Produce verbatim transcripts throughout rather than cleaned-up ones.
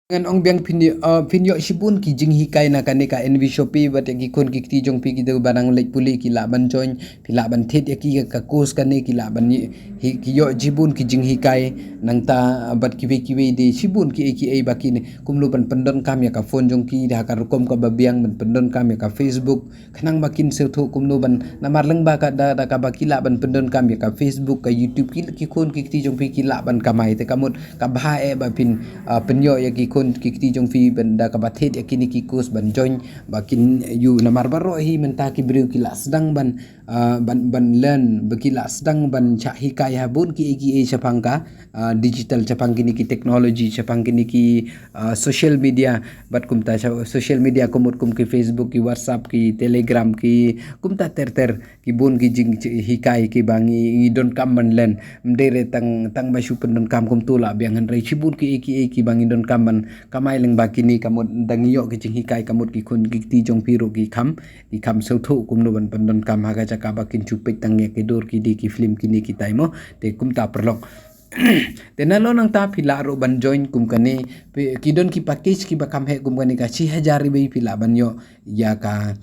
Ngan ong biang phin ïoh, uh, phin ïoh shibun ki jinghikai na kane ka Envy Shopee, bad ïa ki khun ki kti jong phi ki dei ba nang leit pule ki lah ban join, phi lah ban thied ïa ki ka course kane, ki lah ban ï-, hi-, ki ïoh shibun ki jinghikai. Nangta, uh, bad kiwei kiwei de shibun ki ei ki ei ba kin kumno ban pyndonkam ïa ka phone jong ki da ka rukom kaba biang, ban pyndonkam ïa ka Facebook, khnang ba kin sngewthuh kumno ban, namar lyngba ka da, da kaba ki lah ban pyndonkam ïa ka Facebook, ka YouTube, ki, ki khun ki kti jong phi ki lah ban kamai. Te ka mut ka bha eh ba phin, ah, pynïoh ïa ki khun ki kti jong phi ban da kaba thied ïa kine ki course ban join, ba kin ïoh, namar baroh hi mynta ki briew ki lah sdang ban, ah, ban, ban learn, ba ki lah sdang ban shah hikai ha bun ki ei ki ei shaphang ka, ah, digital, shaphang kine ki technology, shaphang kine ki, ah, social media, bad kumta sha-, social media ka mut kum ki Facebook, ki WhatsApp, ki Telegram, ki kumta ter ter, ki bun ki jinghikai kiba ngi, ngi donkam ban learn. Ym dei re tang, tang ba shu pyndonkam kumto lah biang, hynrei shibun ki ei ki ei kiba ngi donkam ban kamai lyngba kine, ka mut da ngi ïoh ki jinghikai ka mut ki khun ki kti jong phi ruh ki kham, ki kham sngewthuh kumno ban pyndonkam ha ka jaka ba kin shu peit tang ïa ki dur ki dei ki film kine kitai mo. Te kumta paralok. Te nalor nangta phi lah ruh ban join kum kane, phi, ki don ki package kiba kham heh kum kane, ka shi hajar ruh phi lah ban ïoh ïa ka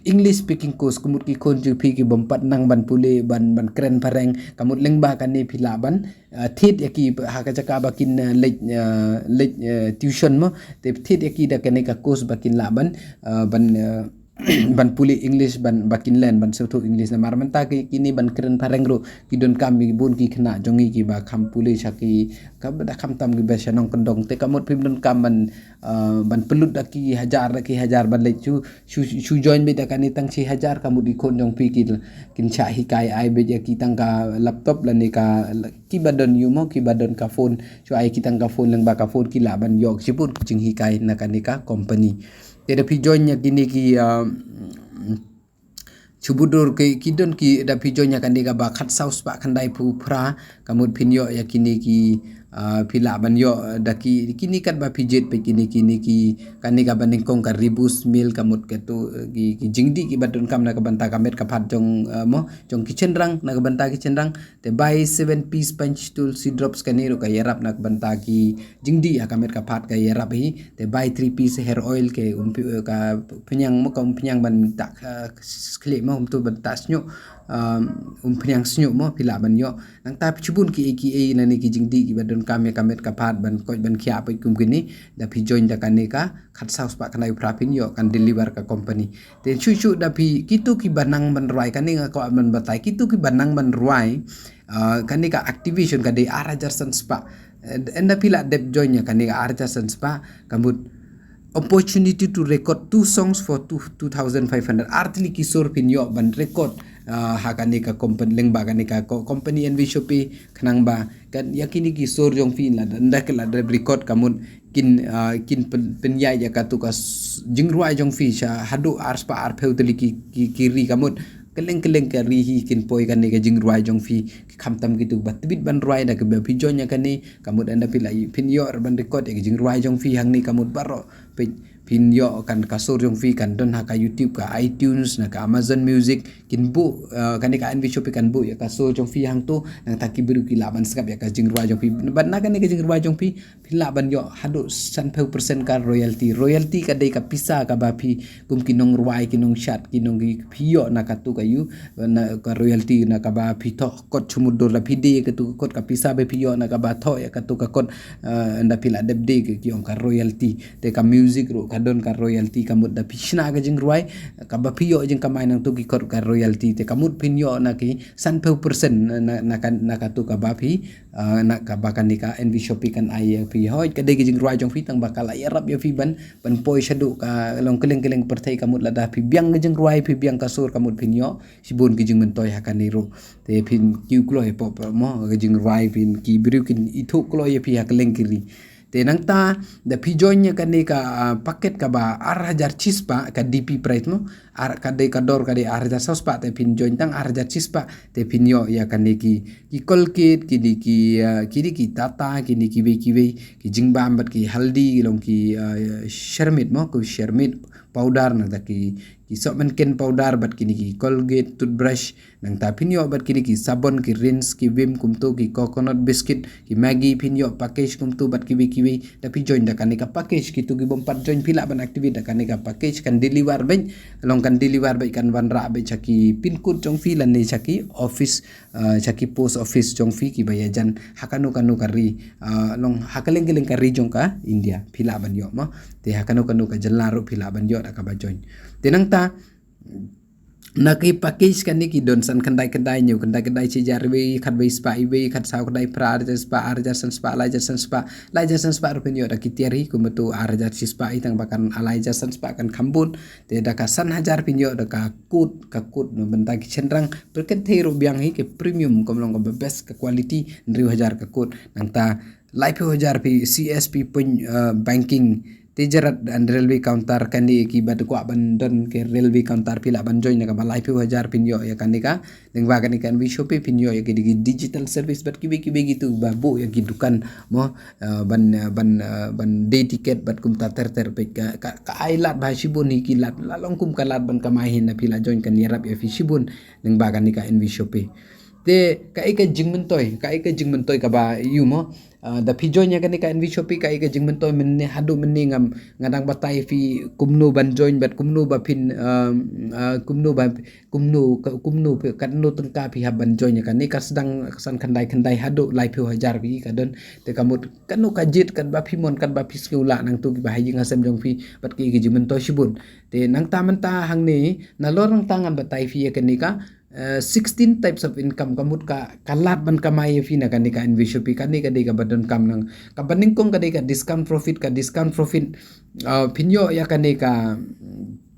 English speaking course, ka mut ki khun jong phi ki bym pat nang ban pule, ban, ban kren phareng, ka mut lyngba kane phi lah ban, ah, thied ïa ki ha ka jaka ba kin, ah, leit, ah, leit, ah, tuition mo. Te thied ïa ki da kane ka course ba kin lah ban, ah, ban, ah, ban pule English, ban, ba kin learn ban sngewthuh English. Namar mynta ki, kine ban kren phareng ruh ki donkam, ki bun ki khynnah jong ngi kiba kham pule sha ki, kaba da kham tam kiba sha nongkyndong. Te ka mut phim donkam ban, ah, ban pynlut da ki hajar, da ki hajar ban leit shu, shu, shu join beit da kane tang shi hajar, ka mut ki khun jong phi ki, kin shah hikai ai beit ïa ki tang ka laptop lane ka, kiba don ïoh mo, kiba don ka phone, shu ai ki tang ka phone, lyngba ka phone ki lah ban ïoh shibun ki jinghikai na kane ka company. Te da phi join ïa kine ki, ah, shu bud dur ki, ki don ki, da phi join ïa kane kaba khatsaw spah khyndaiphew phra, ka mut phin ïoh ïa kine ki, ah, phi lah ban ïoh, eh, da ki, kine katba phi jied peit kine, kine ki, kane kaba nyngkong ka Reboost Meal, ka mut kato, eh, ki, ki jingdih kiba donkam na ka bynta ka met ka phad jong, eh, mo, jong ki shynrang, na ka bynta ki shynrang. Te buy seven piece Panch Tulsi Drops, kane ruh ka ïarap na ka bynta ki jingdih ha ka met ka phad, ka ïarap hi. Te buy three piece hair oil, ka umphniang mo, ka umphniang ban tah, ah, khlieh mo, kumto ban tah shñiuh, um, umphniang shñiuh mo, phi lah ban ïoh. Nangta shibun ki ei ki ei lane ki jingdih kiba donkam ïa ka met ka phad ban koit ban khiah peit kum kine, da phi join da kane ka khatsaw spah khyndaiphew phra phin ïoh, kan deliver ka company. Te shuh shuh da phi, kito kiba nang ban rwai, kane nga kwah ban batai, kito kiba nang ban rwai, ah, kane ka activation ka dei ar hajar san spah. Eh, ynda phi lah dep join ïa kane ka ar hajar san spah, ka mut opportunity to record two songs for two, two thousand five hundred. Ar tylli ki sur phin ïoh ban record, ah, ha kane ka company, lyngba kane ka ko-, company Envy Shopee, khnang ba kan ïa kine ki sur jong phi lada, ynda ki lah dep record, ka mut kin, ah, kin pyn-, pynïaid ïa kato ka s-, jingrwai jong phi sha haduh ar spah arphew tylli ki, ki, ki ri, ka mut kylleng kylleng ka ri hi kin poi kane ka jingrwai jong phi. Khamtam kito ba tbit ban rwai, da kaba phi join ïa kane, ka mut ynda phi lah, phin ïoh ban record ïa ka jingrwai jong phi hangne, ka mut baroh phi, phin ïoh kan ka sur jong phi kan don ha ka YouTube, ka iTunes, na ka Amazon Music, kin buh, ah, kane ka Envy Shopee kan buh ïa ka sur jong phi hangto. Nangta ki briew ki lah ban sngap ïa ka jingrwai jong phi. Bad na kane ka jingrwai jong phi, phi lah ban ïoh haduh sanphew percent ka royalty. Royalty ka dei ka pisa kaba phi, kum ki nongrwai, ki nongshad, ki nong ki, phi ïoh na kato ka ïoh, na ka royalty na kaba phi thoh kot shu mutdur, da phi die kato ka kot, ka pisa ba phi ïoh na kaba thoh ïa kato ka kot, eh, ynda phi lah dep die, ki ong ka royalty. Te ka music ruh ka don ka royalty, ka mut da phi shna ka jingrwai, kaba phi ïoh jingkamai nangto ki kot ka royalty. Te ka mut phin ïoh na ki sanphew percent na, na, na ka, na kato kaba phi, ah, na kaba kane ka Envy Shopee kan ai ïa phi. Hooid, ka dei ka jingrwai jong phi, tang ba ka lah ïarap ïa phi ban, ban poi shaduh ka long kylleng kylleng pyrthei, ka mut lada phi biang ka jingrwai, phi biang ka sur, ka mut phin ïoh shibun ki jingmyntoi ha kane ruh. Te phin kiew kloi pop mo, ka jingrwai phin, ki briew kin ithuh kloi ïa phi ha kylleng ki ri. Te nangta da phi join ïa kane ka, ah, packet kaba ar hajar shispah, ka D P price mo, ar, ka dei ka dor ka dei ar hajar saw spah, te phin join tang ar hajar shispah, te phin ïoh ïa kane ki, ki Colgate, kine ki, ah, kine ki Tata, kine kiwei kiwei, ki jingbam bad ki haldi, ki long ki, ah, Sharmit mo, ki Sharmit powder, nangta ki, ki sohmynken powder bad kine ki Colgate toothbrush, nangta phin ïoh bad kine ki sabon, ki rinse, ki Vim kumto, ki coconut biscuit, ki Maggi phin ïoh package kumto bad kiwei kiwei. Da phi join da kane ka package, kito ki bym pat join phi lah ban activate da kane ka package, kan deliver beit, long kan deliver beit, kan wanrah beit sha ki pin code jong phi lane sha ki office, uh, sha ki post office jong phi kiba ïajan ha kano kano ka ri, uh, long ha kylleng kylleng ka ri jong ka India phi lah ban ïoh mo. Te ha kano kano ka jylla ruh phi lah ban ïoh da kaba join. Te nangta na ki package kane ki don san khyndai khyndai, hynñiew khyndai khyndai, shi hajar wei, khatwei spah wei, khatsaw khyndai phra, ar hajar spah, ar hajar san spah, lai hajar san spah, lai hajar san spah ruh phin ïoh da ki tiar hi, kumto ar hajar shi spah hi, tang ba kan lai hajar san spah kan kham bun. Te da ka san hajar phin ïoh da ka code, ka code na bynta ki shynrang, pyrkhat thei ruh biang hi ki premium, kum long kaba best ka quality, hynriew hajar ka code. Nangta laiphew hajar phi C S P point, uh, banking. Te jrad da railway counter, kane kiba kwah ban don ki railway counter phi lah ban join na kaba laiphew hajar phin ïoh ïa kane ka. Lyngba kane ka NVShopee phin ïoh ïa ki digi-, digital service bad kiwei kiwei kito ba buh ïa ki dukan mo, uh, ban, uh, ban, uh, ban die tiket bad kumta ter ter peit ka, ka, ka ai lad bha shibun hi ki lad, la long kum ka lad ban kamai hi, na phi lah join kan ïarap ïa phi shibun lyngba kane ka NVShopee. Te kaei ka jingmyntoi, kaei ka jingmyntoi kaba ïoh mo. Uh, da phi join ïa kane ka NVShopee, kaei ka jingmyntoi mynne, haduh mynne ngam, nga dang batai phi kumno ban join bad kumno ba phin, um, uh, kumno ba, kumno ka, kumno phi, katno tyngka phi hap ban join ïa kane, ka sdang san khyndai khyndai haduh laiphew hajar phi ka don. Te ka mut kano ka jied katba phi mon, katba phi sngew lah, nangto kiba ha ïing ha sem jong phi bad kaei ka jingmyntoi shibun. Te nangta mynta hangne, nalor nangta ngan batai phi ïa kane ka, uh, sixteen types of income, ka mut ka, ka lad ban kamai ïa phi na kane ka NVShopee. Kane ka dei kaba donkam nang. Kaba nyngkong ka dei ka discount profit, ka discount profit, uh, phin ïoh ïa kane ka, mm,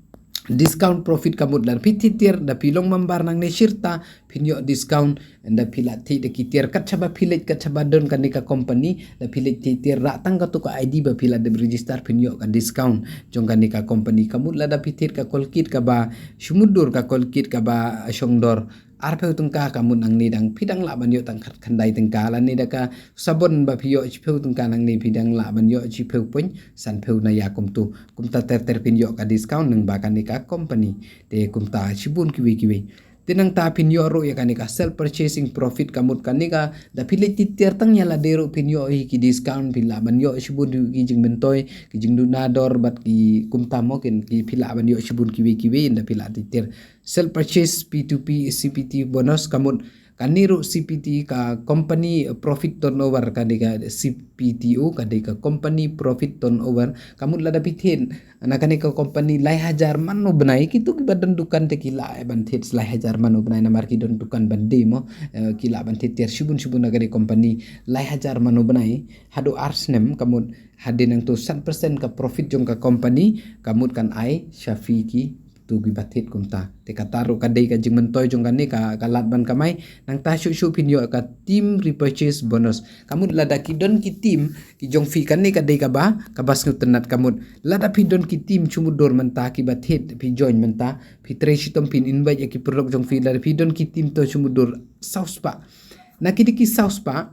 discount profit, ka mut lada phi thied tiar, da phi long member nangne shirta, phin ïoh discount. Da phi lah thied da ki tiar kat shaba phi leit, kat shaba don kane ka company, da phi leit thied tiar, rah tang kato ka ID ba phi lah dep register, phin ïoh ka discount jong kane ka company. Ka mut lada phi thied ka Colgate kaba shu mutdur, ka Colgate kaba shongdor arphew tyngka, ka mut nangne dang phi dang lah ban ïoh tang khat khyndai tyngka, lane da ka sabon ba phi ïoh shiphew tyngka, nangne phi dang lah ban ïoh shiphew point sanphew na ïa kumto. Kumta ter ter phin ïoh ka discount lyngba kane ka company. Te kumta shibun kiwei kiwei. Te nangta phin ïoh ruh ïa kane ka self purchasing profit, ka mut kane ka da phi leit thied tiar tang ïa lade ruh phin ïoh hi ki discount, phi lah ban ïoh shibun ki jingmyntoi, ki jingduna dor bad ki kumta mo, kin ki phi lah ban ïoh shibun kiwei kiwei ynda phi lah thied tiar. Self purchase P two P C P T bonus, ka mut kane ruh C P T ka company profit turnover, ka dei ka C P T O, ka dei ka company profit turnover, ka mut lada phi thied na kane ka company lai hajar mano bnai, kito kiba don dukan te ki lah ban thied lai hajar mano bnai, namar ki don dukan ban die mo, eh, ki lah ban thied tiar shibun shibun na kane company lai hajar mano bnai haduh ar snem, ka mut hadien nangto san percent ka profit jong ka company, ka mut kan ai sha phi kito kiba thied kumta. Te kata ruh ka dei ka jingmyntoi jong kane ka, ka lad ban kamai. Nangta shuh shuh phin ïoh ka team repurchase bonus, ka mut lada ki don ki team ki jong phi, kane ka dei kaba, kaba sngewtynnat, ka mut lada phi don ki team, shu mutdur mynta kiba thied, phi join mynta, phi trei shitom, phin invite ïa ki paralok jong phi, lada phi don ki team to shu mutdur saw spah. Na kine ki saw spah,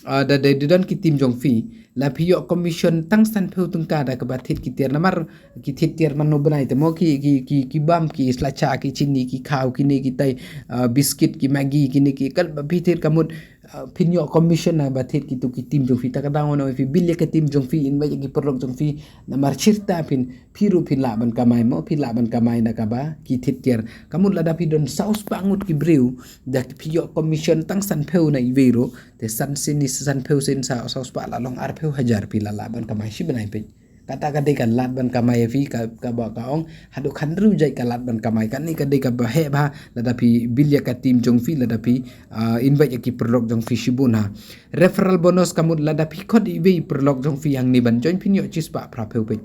ah, da, da, da don ki team jong phi, la phi ïoh commission tang sanphew tyngka da kaba thied ki tiar, namar ki thied tiar mano bnai te mo, ki, ki, ki, ki bam, ki slacha, ki chini, ki khaw, kine kitai, ah, biscuit, ki Maggi, kine ki, katba phi thied, ka mut, ah, phin ïoh commission na ba thied kito ki team jong phi. Ta ka daw na phi bill ïa ka team jong phi, invite ïa ki paralok jong phi, namar shirta phin, phi ruh phi lah ban kamai mo, phi lah ban kamai na kaba ki thied tiar. Ka mut lada phi don saw spah ngut ki briew, da phi ïoh commission tang sanphew na iwei ruh, te san sien ni sanphew sien saw, saw spah la long arphew hajar, phi la lah ban kamai shi bnai peit. Kata ka dei ka lad ban kamai ïa phi, ka, kaba ka ong haduh khathynriew jait ka lad ban kamai. Kane ka dei kaba heh bha lada phi bill ïa ka team jong phi, lada phi, ah, invite ïa ki paralok jong phi shibun ha. Referral bonus, ka mut lada phi khot iwei paralok jong phi hangne ban join, phin ïoh shispah phraphew peit.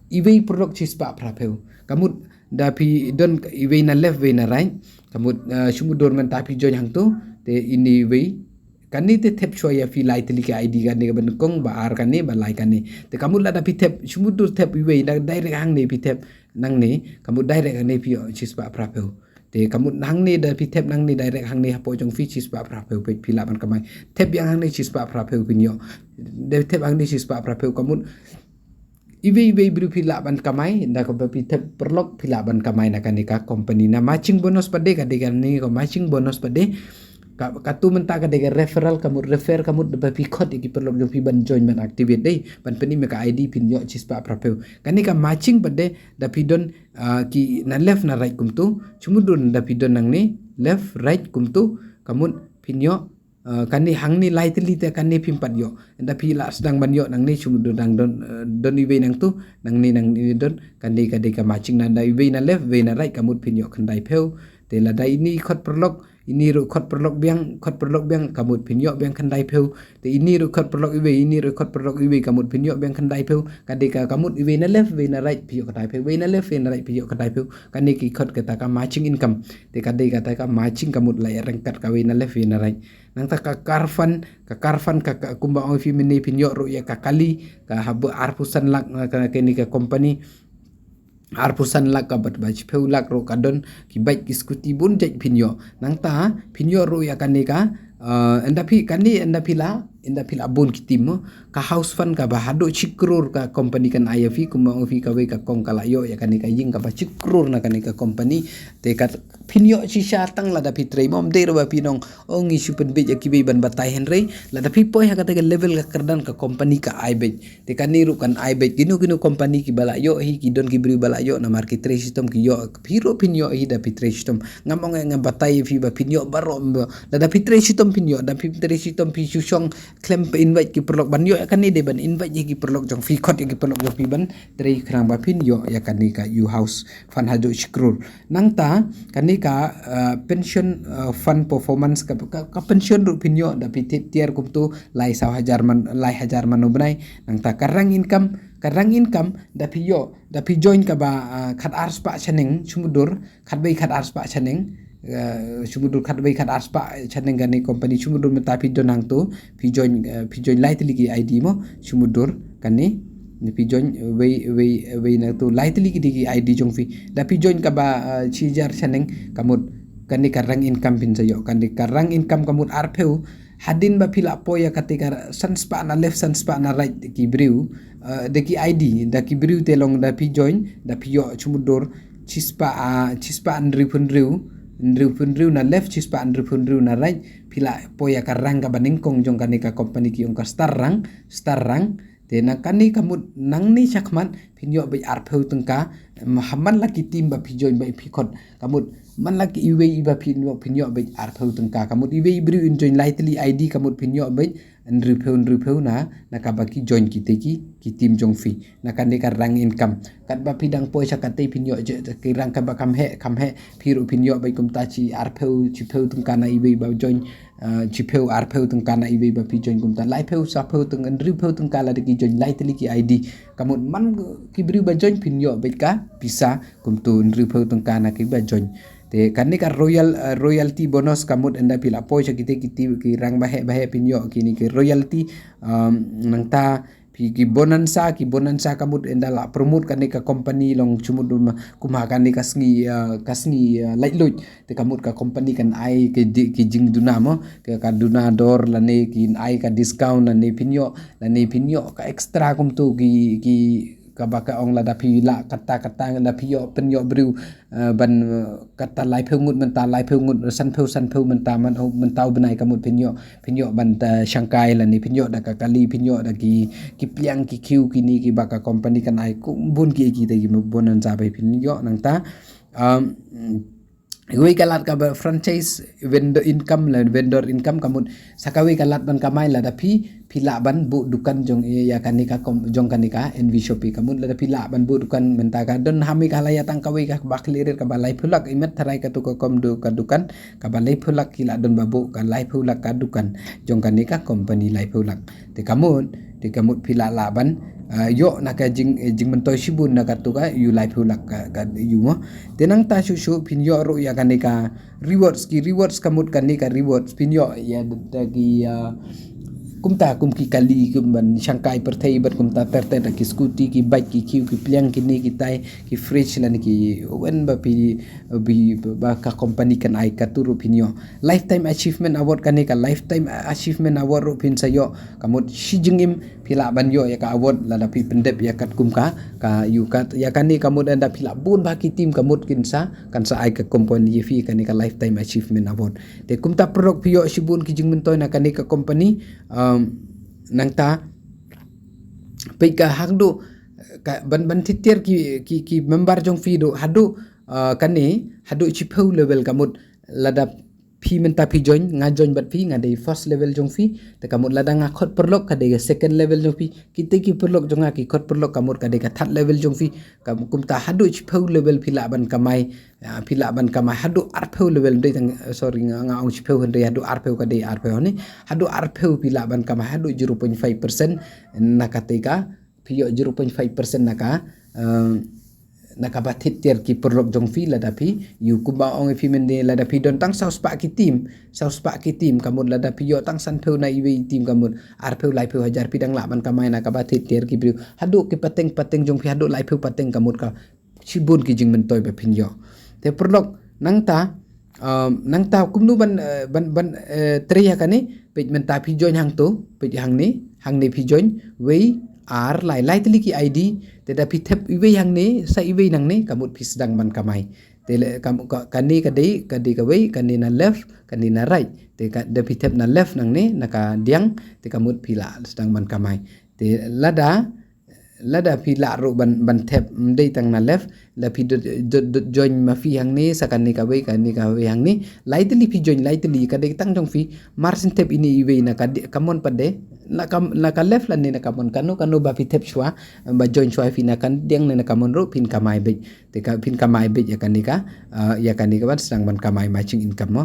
Iwei paralok shispah phraphew. Ka mut da phi don iwei na left, iwei na right, ka mut, ah, shu mutdur mynta phi join hangto, te ine iwei. Kane te thep shuwa ïa phi lai tylli ka ID, kane kaba nyngkong, ba ar kane, ba lai kane. Te ka mut lada phi thep, shu mutdur thep iwei, da direct hangne phi thep nangne, ka mut direct hangne phi ïoh shispah phraphew. Te ka mut hangne da phi thep nangne direct hangne hapoh jong phi shispah phraphew peit, phi lah ban kamai. Thep biang hangne shispah phraphew phin ïoh. Da thep hangne shispah phraphew, ka mut Iwei iwei briew phi lah ban kamai, da kaba phi thep paralok phi lah ban kamai na kane ka company. Na matching bonus pat de, ka dei kane ka matching bonus pat de. Ka, katu mynta ka dei ka referral, ka mut refer, ka mut da ba phi khot ïa ki paralok jong phi ban join ban activate de. Ban pyni ïa ka I D phin ïoh shispah phraphew. Kane ka matching pat de, da phi don, ah, ki na left na right kumtu. Shu mut don da phi don nangne, left, right kumtu. Ka mut phin ïoh, ah, kane hangne lai tylli te kane phim pat ïoh. Da phi lah sdang ban ïoh nangne shu mut don dang don, ah, don iwei nangtu, nangne nangne don, kane ka dei ka matching, na da iwei na left, iwei na right, ka mut phin ïoh khyndai phew. Te lada ine i khot paralok, ine ruh khot paralok biang, khot paralok biang, ka mut phin ïoh biang khyndai phew. Te ine ruh khot paralok iwei, ine ruh khot paralok iwei, ka mut phin ïoh biang khyndai phew. Ka dei ka, ka mut iwei na left, iwei na right, phi ïoh khyndai phew. Iwei na left, iwei na right, phi ïoh khyndai phew. Kane ki khot kata ka matching income. Te ka dei kata ka matching, ka mut la ïa ryngkat kawei na left, iwei na right. Nangta ka car fund, ka car fund ka, ka kumba ong phi mynne phin ïoh ruh ïa ka kali, ka haba arphew san lak, ah, ka, kane ka company. Arphew san lak ka bad ba shiphew lak ruh ka don, ki bike ki scooty bun jait phin ïoh. Nangta phin ïoh ruh ïa kane ka, ah, ynda phi kane, ynda phi la, ynda phi la bun ki team mo. Ka house fund kaba haduh shi klur ka company kan ai ïa phi, kumba ong phi kawei ka kong ka la ïoh ïa kane ka ïing kaba shi klur na kane ka company. Te ka phin ïoh shisha tang lada phi trei mo, ym dei ruh ba phin ong, ong ngi shu pynbeit ïa kiwei ban batai, hynrei lada phi poi ha kata ka level ka kyrdan ka company ka ai beit. Te kane ruh kan ai beit, kino kino company kiba la ïoh hi, ki don ki briew ba la ïoh namar ki trei shitom ki ïoh, phi ruh phin ïoh hi da phi trei shitom. Ngam ong nga batai ïa phi ba phin ïoh baroh, lada phi trei shitom phin ïoh, da phi trei shitom phi shu shong khlem pynwait ki paralok ban ïoh ïa kane, dei ban invite ïa ki paralok jong phi, khot ïa ki paralok jong phi ban trei khnang ba phin ïoh ïa kane ka U house fund haduh shi klur. Nangta kane ka, ah, pension, ah, fund performance ka, ka, ka pension ruh phin ïoh da phi thied tiar kumtu lai saw hajar man, lai hajar man u bnai. Nangta ka rank income, ka rank income da phi ïoh, da phi join kaba, ah, khat ar spah shaneng shu mut dur, khatwei khat ar spah shaneng, ah, shu mut dur khatwei khat ar spah shaneng kane company shu mut dur mynta phi don hangtu, phi join, ah, phi join lai tylli ki I D mo, shu mut dur kane, phi join, ah, wei, wei, wei nangtu lai tylli ki dei ki I D jong phi. Da phi join kaba, ah, shi hajar shaneng ka mut kane ka rank income phin sa ïoh, kane ka rank income ka mut arphew, hadien ba phi la poi ïa kata ka san spah na left san spah na right ki briew, ah, da ki I D, da ki briew te long da phi join, da phi ïoh shu mut dur, shi spah, ah, shi spah hynriewphew hynriew, hynriewphew hynriew na left, shi spah hynriewphew hynriew na right, phi la poi ïa ka rank kaba nyngkong jong kane ka company ki ong ka star rank, star rank. Te na kane ka mut nangne shakhmat phin ïoh beit arphew tyngka, em, ha man la ki team ba phi join ba phi khot. Ka mut man la ki iwei iba phin ïoh, phin ïoh beit arphew tyngka. Ka mut iwei i briew in join lai tylli I D ka mut phin ïoh beit hynriewphew hynriewphew na, na kaba ki join kita ki, ki team jong phi. Na kane ka rank income. Katba phi dang poi sha kata phin ïoh je, ki rank kaba kham heh, kham heh, phi ruh phin ïoh beit kumta shi arphew, shiphew tyngka na iwei ba join, ah, shiphew arphew tyngka na iwei ba phi join kumta. Laiphew, saphew tyng, hynriewphew tyngka lada ki join lai tylli ki I D. Ka mut man ki briew ba join phin ïoh beit ka pisa kumtu hynriewphew tyngka na kiba join. Te kane ka royal, ah, royalty bonus ka mut ynda phi la poi sha kita ki team ki rank ba heh ba heh phin ïoh kine ki royalty, um, nangta phi ki bonanza, ki bonanza ka mut ynda la promote kane ka company long shu mut dur ma, kum ha kane ka sngi, ah, ka sngi, ah, laitluid. Te ka mut ka company kan ai ki di, ki jingduna mo, ki ka duna dor lane kin ai ka discount lane phin ïoh, lane phin ïoh ka extra kumtu ki, ki kaba ka ong lada phi lah kata kata lada phi ïoh pynïoh briew, eh, ban, eh, kata laiphew ngut mynta, laiphew ngut, sanphew, sanphew mynta man, oh, mynta u bnai ka mut phin ïoh, phin ïoh ban ta shangkai lane phin ïoh da ka kali, phin ïoh da ki, ki pliang ki khiew kine kiba ka company kan ai kum bun ki, kita ki bonanza ba phin ïoh nangta. Um, Kawei ka lad kaba franchise vendor income la vendor income ka mut sa kawei ka lad ban kamai lada phi, phi lah ban buh dukan jong ïa kane ka kom, jong kane ka N V Shopee ka mut lada phi lah ban buh dukan mynta ka don ha Meghalaya tang kawei kaba khlieh rit kaba laiphew lak, i met tharai katu ka kom du, ka dukan kaba laiphew lak ki lah don ba buh ka laiphew lak ka dukan jong kane ka company laiphew lak. Te ka mut, te ka mut phi lah lah ban, ah, ïoh na ka jing, eh, jingmyntoi shibun na katu ka ïu laiphew lak ka, ka ïu mo. Te nangta shuh shuh phin ïoh ruh ïa kane ka rewards, ki rewards ka mut kane ka rewards phin ïoh ïa da, da ki, ah, kumta kum ki kali kum ban shangkai pyrthei bad kumta ter ter da ki scooty, ki bike, ki khiew, ki pliang, kine kitai, ki fridge lane ki oven ba phi, bi, ba ka company kan ai katu ruh phin ïoh. Lifetime Achievement Award kane ka Lifetime Achievement Award ruh phin sa ïoh. Ka mut shi jingim phi lah ban ïoh ïa ka award lada phi pyndep ïa katkum ka, ka ïa ka, ïa kane ka mut ynda phi lah bun bha ki team ka mut kin sa, kan sa ai ka company ïa phi kane ka lifetime achievement award. Te kumta paralok phi ïoh shibun ki jingmyntoi na kane ka company, um, nangta peit ka haduh ka ban, ban thied tiar ki, ki, ki member jong phi haduh, haduh, uh, kane, haduh shiphew level ka mut lada phi mynta phi join, nga join bad phi, nga dei first level jong phi, te ka mut lada nga khot paralok ka dei ka second level jong phi, kita ki paralok jong nga ki khot paralok ka mut ka dei ka third level jong phi, ka kumta haduh shiphew level phi lah ban kamai, ah, phi lah ban kamai haduh arphew level dei tang, eh, sorry, nga, nga ong shiphew hynrei haduh arphew ka dei arphew ne, haduh arphew phi lah ban kamai haduh zero point five percent na kata ka, phi ïoh zero point five percent na ka, eh, na kaba thied tiar ki paralok jong phi lada phi ïoh kumba ong phi mynne lada phi don tang saw spah ki team, saw spah ki team ka mut lada phi ïoh tang sanphew na iwei i team ka mut arphew laiphew hajar phi dang lah ban kamai na kaba thied tiar ki briew. Haduh ki pateng pateng jong phi haduh laiphew pateng ka mut ka shibun ki jingmyntoi ba phin ïoh. Te paralok nangta, um, nangta kumno ban, eh, ban, ban, eh, trei ïa kane, peit mynta phi join hangto, peit hangne, hangne phi join, wei, ar, lai, lai tylli ki I D, te da phi thep iwei hangne, sa iwei nangne, ka mut phi sdang ban kamai. Te le, ka, ka, kane ka dei, ka dei kawei, kane na left, kane na right. Te ka, da phi thep na left nangne, na ka diang, te ka mut phi lah sdang ban kamai. Te lada, lada phi lah ruh ban, ban thep, ym dei tang na left, la phi dot, dot, dot join ma phi hangne, sa kane kawei, kane kawei hangne. Lai tylli phi join, lai tylli ka dei tang jong phi, mar syn thep ine iwei na ka di-, ka mon pat de, na ka, na ka left lane na ka mon, kano, kano ba phi thep shuwa, ba join shuwa phi na ka diang ne na ka mon ruh, phin kamai beit. Te ka, phin kamai beit ïa kane ka, ah, ïa kane ka ban sdang ban kamai matching income mo.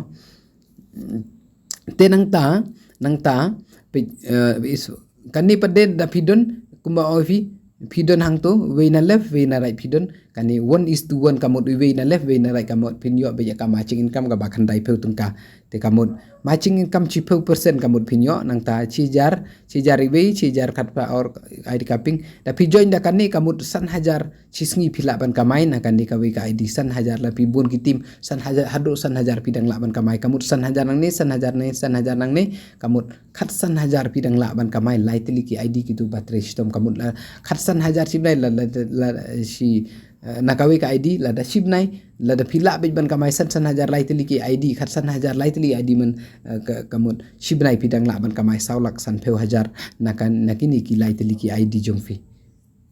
Te nangta, nangta, peit, eh, is, kane pat de da phi don, kumba ong phi, phi don hangto, wei na left, wei na right phi don, kane one is to one ka mut wei na left, wei na right ka mut phin ïoh beit ïa ka matching income kaba khyndaiphew tyngka. Te ka mut, matching income shiphew percent ka mut phin ïoh, nangta shi hajar, shi hajar iwei, shi hajar khatphra or ai di kaping. Da phi join da kane ka mut san hajar shi sngi phi lah ban kamai na kane kawei ka I D san hajar la phi bun ki team san hajar haduh san hajar phi dang lah ban kamai ka mut san hajar nangne san hajar nangne san hajar nangne ka mut khatsan hajar phi dang lah ban kamai lai tylli ki I D kitu ba trei shitom ka mut la khatsan hajar shi bnai la, la, la, la shi, eh, na kawei ka I D lada shi bnai lada phi lah beit ban kamai san san hajar lai tylli ki I D khatsan hajar lai tylli I D man, eh, ka, ka mut shi bnai phi dang lah ban kamai saw lak sanphew hajar na ka, na kine ki lai tylli ki I D jong phi.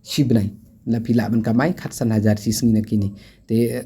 Shi bnai la phi lah ban kamai khatsan hajar shi sngi na kine. Te, eh,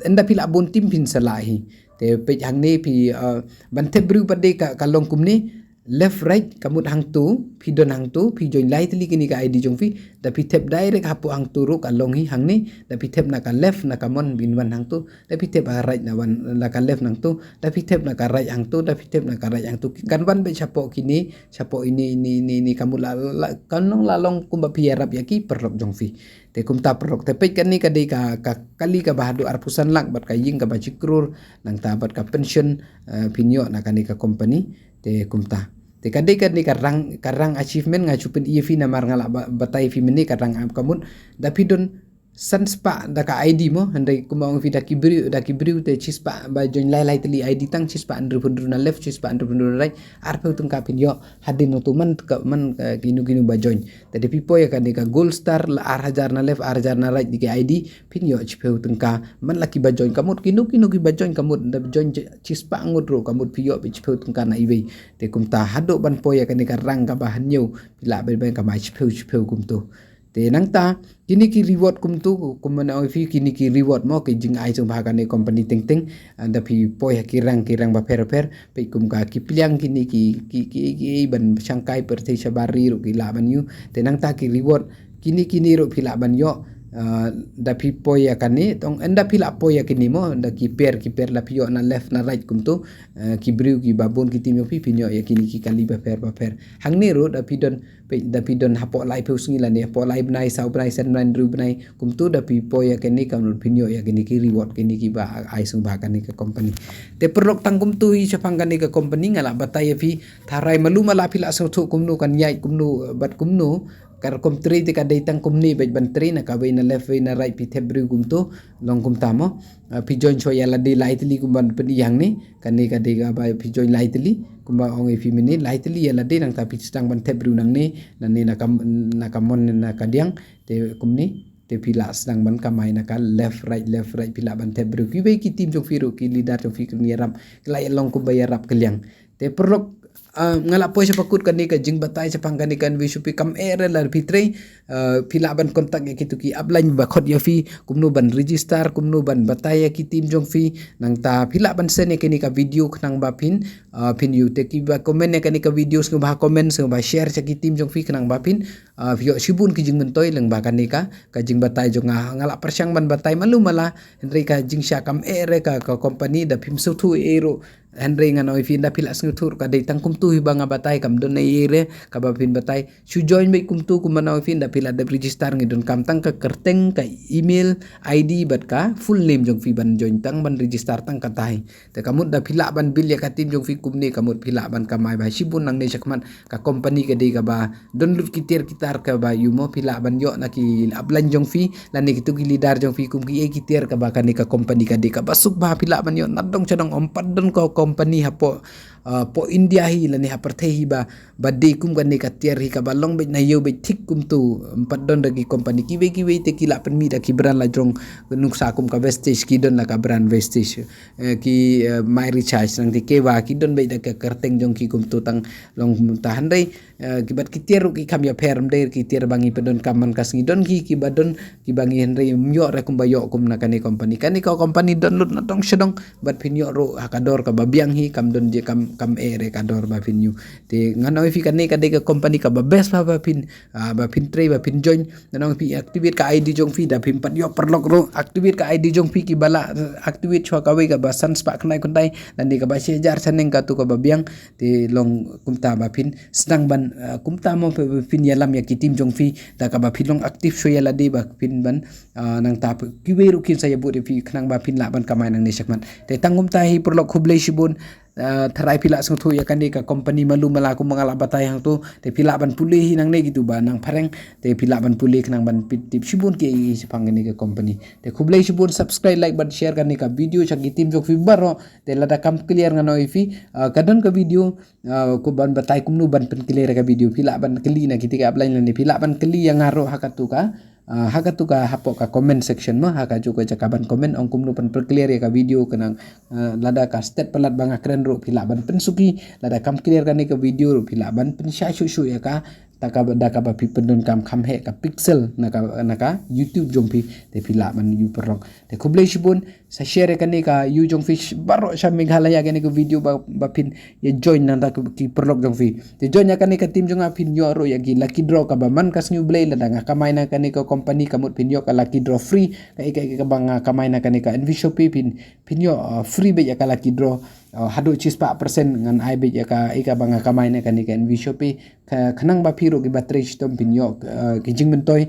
ynda phi lah bun team phin sa lah hi. Te peit hangne phi, eh, ban thep briew pat de ka, ka long kumne left right ka mut hangto phi don hangto phi join lai tylli kine ka I D jong phi da phi thep direct hapoh hangto ruh ka long hi hangne da phi thep na ka left na ka mon phin wan hangto da phi thep ha right na wan na ka left nangto da phi thep na ka right hangto da phi thep na ka right hangto kan wan beit shapoh kine shapoh ine, ine, ine, ine ka mut la, la, kan long la long kumba phi ïarap ïa ki paralok jong phi. Te kumta paralok te peit kane ka dei ka, ka kali kaba haduh arphew san lak bad ka ïing kaba shi klur nangta bad ka pension, eh, phin ïoh na kane ka company. Te kumta. Te ka dei kane ka rank, ka rank achievement nga shu pyni ïa phi namar nga lah ba-, batai ïa phi mynne ka rank ka mut da phi don san spah da ka I D mo, hynrei kumba ong phi da ki briew, da ki briew te shi spah ba join lai lai tylli I D tang shi spah hynriew phew hynriew na left, shi spah hynriew phew hynriew na right, arphew tyngka phin ïoh, hadien nangto man ka, man, eh, kino kino ba join. Te da phi poi ïa kane ka gold star la ar hajar na left, ar hajar na right di ki I D, phin ïoh shiphew tyngka, man la ki ba join ka mut, kino kino ki ba join ka mut, da join shi, shi spah ngut ruh ka mut phi ïoh beit shiphew tyngka na iwei. Te kumta haduh ban poi ïa kane ka rank kaba hynñiew, phi lah beit ban kamai shiphew shiphew kumto. Te nangta, kine ki reward kumtu, kumba nga ong ïa phi kine ki reward mo, ki jingai sngewbha kane company teng teng, ah, da phi poi ha ki rank, ki rank bapher bapher, peit kum ka ki pliang kine ki, ki, ki, ki, ban shangkai pyrthei shabar ri ruh ki lah ban ïoh. Te nangta ki reward, kine, kine ruh phi lah ban ïoh, ah, da phi poi ïa kane, tang ynda phi lah poi ïa kine mo, da ki pair, ki pair la phi ïoh na left na right kumtu, ah, ki briew ki babun ki team ïoh phi, phin ïoh ïa kine ki kali bapher bapher. Hangne ruh da phi don, peit da phi don hapoh laiphew sngi lane, hapoh lai bnai, saw bnai, san bnai, hynriew bnai, kumtu da phi poi ïa kane ka mut phin ïoh ïa kine ki reward kine kiba ai sngewbha kane ka company. Te paralok tang kumtu hi shaphang kane ka company nga lah batai ïa phi, tharai malu mala phi lah sngewthuh kumno kan ïaid kumno, eh, bad kumno, Ka rukom trei te ka dei tang kumne beit ban trei, na kawei na left wei na right phi thep briew kumto, long kumta mo. Ah, phi join shuwa ïa lade lai tylli kumban pyni hangne, kane ka dei kaba phi join lai tylli, kumba ong ïa phi mynne lai tylli ïa lade, nangta phi sdang ban thep briew nangne, nangne na ka, na ka mon na ka diang, te kumne, te phi lah sdang ban kamai na ka left right left right, phi lah ban thep briew. Kiwei ki team jong phi ruh, ki leader jong phi kin ïarap, ki lah ïalong kumba ïarap kylliang. Te paralok, ah, nga lah poi shaphang kut kane ka jingbatai shaphang kane ka NVSOP kam eh re lada phi trei, ah, phi lah ban contact ïa kitu ki upline ba khot ïa phi, kumno ban register, kumno ban batai ïa ki team jong phi, nangta phi lah ban send ïa kane ka video khnang ba phin, ah, phin ïoh. Te kiba comment ïa kane ka video sngewbha comment, sngewbha share sha ki team jong phi khnang ba phin, ah, ïoh shibun ki jingmyntoi lyngba kane ka, ka jingbatai jong nga. Nga lah pyrshang ban batai malu mala, hynrei ka jingshah kam eh re ka, ka company da phim sngewthuh ei ruh. Hynrei ngan ong ïa phi, da phi lah sngewthuh ka dei tang kumtu hi ba nga batai, kam don ei ei re kaba phin batai. Shu join beit kumtu kumba nga ong ïa phi, da phi lah dep register, ngi donkam tang ka kyrteng, ka email ID bad ka full name jong phi ban join, tang ban register tang kata hi. Te ka mut da phi lah ban build ïa ka team jong phi kumne, ka mut phi lah ban kamai bha shibun nangne shakhmat. Ka company ka dei kaba don lut ki tiar ki tar kaba ïoh mo, phi lah ban ïoh na ki upline jong phi lane kitu ki leader jong phi kum kiei ki tiar kaba kane ka company ka dei kaba suk bha, phi lah ban ïoh nadong shadong. Ym pat don ka company hapoh, ah, poh India hi lane ha pyrthei hi ba, ba dei kum kane ka tiar hi kaba long beit na ïew beit thik kumtu. Ym pat don da ki company. Kiwei kiwei te ki lah pynmih da ki brand la jrong nuksa kum ka Vestige, ki don la ka brand Vestige. Eh, ki, eh, My Recharge, nangta ki Keva, ki don beit da ka kyrteng jong ki kumtu tang long kumta. Hynrei, eh, ki bad ki tiar ruh ki kham ïapher, ym dei ki tiar ba ngi pyndonkam man ka sngi. Don ki, kiba don, kiba ngi hynrei ym ïoh re kumba ïoh kum na kane company. Kane ka company don lut nadong shadong bad phin ïoh ruh ha ka dor kaba biang hi, kam don je kam, kam eh re ka dor ba phin ïoh. Te ngan ong ïa phi kane ka dei ka company kaba best bha ba phin, ah, ba phin trei, ba phin join. Ngan ong ïa phi activate ka ID jong phi, da phim pat ïoh paralok ruh. Activate ka ID jong phi, kiba lah activate shuwa kawei kaba san spah khyndai khyndai, lane kaba shi hajar shaneng katu kaba biang. Te long kumta ba phin sdang ban, ah, kumta mo phi, phin ïalam ïa ki team jong phi da kaba phi long active shuwa ïa lade ba phin ban, ah, nangta phi, kiwei ruh kin sa ïabud ïa phi khnang ba phin lah ban kamai nangne shakhmat. Te tang kumta hi paralok, khublei shibun. Ah, tharai phi lah sngewthuh ïa kane ka company malu mala kumba nga lah batai hangto, te phi lah ban pule hi nangne kitu ba nang phareng, te phi lah ban pule khnang ban peit tip shibun kiei shaphang kane ka company. Te khublei shibun, subscribe, like bad share kane ka video sha ki team jong phi baroh. Te lada kam clear ngan ong ïa phi, ah, ka don ka video, ah, kumban batai kumno ban pynclear ka video. Phi lah ban kylli na kita ki upline lane phi lah ban kylli ïa nga ruh ha katu ka, ah, ha katu ka hapoh ka comment section mo, ha kajuh ka jaka ban comment, ong kumno ban pynclear ïa ka video khnang, ah, lada ka stet palat ba nga kren ruh phi lah ban pynsuki, lada kam clear kane ka video ruh phi lah ban pynshai shuh shuh ïa ka, da kaba, da kaba phi pyndonkam kham heh ka pixel na ka, na ka YouTube jong phi, te phi lah ban ïoh paralok. Te khublei shibun, sa share ïa kane ka ïoh jong phi sh-, baroh sha Meghalaya kane ka video ba, ba phin ïa join nangta ki paralok jong phi. Te join ïa kane ka team jong nga phin ïoh ruh ïa ki lucky draw kaba man ka sngi U Blei, lada nga kamai na kane ka company ka mut phin ïoh ka lucky draw free, ka ïa ka, ïa kaba nga kamai na kane ka NVSOP phin, phin ïoh, uh, free beit ïa ka lucky draw. Uh, haduh shispah percent ngan ai beit ïa ka, ïa kaba nga kamai na kane ka NVSOP. Ka, khnang ba phi ruh kiba trei shitom phin ïoh, uh, ki jingmyntoi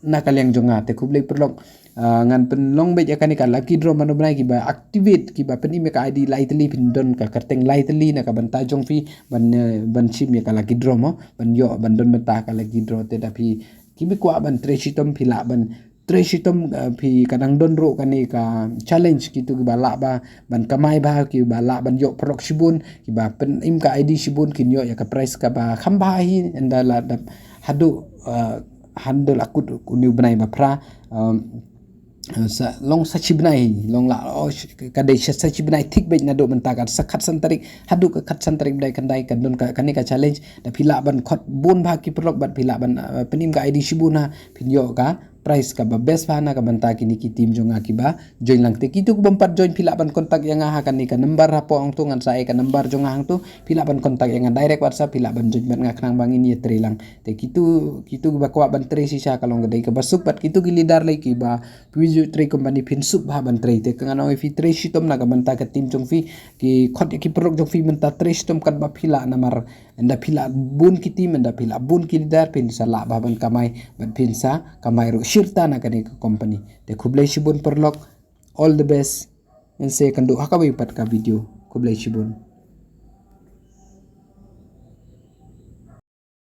na ka liang jong nga. Te khublei paralok. Ah, ngan pynlong beit ïa kane ka lucky draw mano bnai, kiba activate, kiba pynim ïa ka ID lai tylli phin don ka kyrteng lai tylli na ka bynta jong phi ban, eh, ban shim ïa ka lucky draw mo, ban ïoh, ban don bynta ka lucky draw. Te da phi, kiba kwah ban trei shitom phi lah ban trei shitom, eh, phi ka dang don ruh kane ka challenge, kitu kiba lah ba ban kamai bha, kiba lah ban ïoh paralok shibun, kiba pynim ka ID shibun kin ïoh ïa ka prize kaba kham bha hi, ynda la dep haduh, eh, haduh la kut une u bnai ba phra, um, sa, long sa shi bnai, long la, oh, sh-, ka dei sa, sa shi bnai thik beit naduh mynta ka sa khatsan tarik haduh ka khatsan tarik bnai khyndai, kan don ka, kane ka challenge. Da phi lah ban khot bun bha ki paralok bad phi lah ban, uh, pynim ka ID shibun ha, phin ïoh ka prize kaba best bha na ka bynta kine ki team jong nga kiba join lang. Te kitu ki bym pat join phi lah ban contact ïa nga ha kane ka number hapoh hangto, ngan sa ai ka number jong nga hangto, phi lah ban contact ïa nga direct WhatsApp, phi lah ban join bad nga khnang ba ngin ïa trei lang. Te kitu, kitu kiba kwah ban trei shisha ka long ka dei kaba suk, bad kitu ki leader lei kiba phi ju trei company phin suk bha ban trei. Te ka ngan ong ïa phi trei shitom na ka bynta ka team jong phi, ki khot ïa ki paralok jong phi mynta trei shitom katba phi lah namar ynda phi lah bun ki team, ynda phi lah bun ki leader phin sa lah bha ban kamai, bad phin sa kamai ruh shirta na kane ka company. Te khublei shibun paralok, all the best. Ngin sa ïakynduh ha kawei pat ka video. Khublei shibun.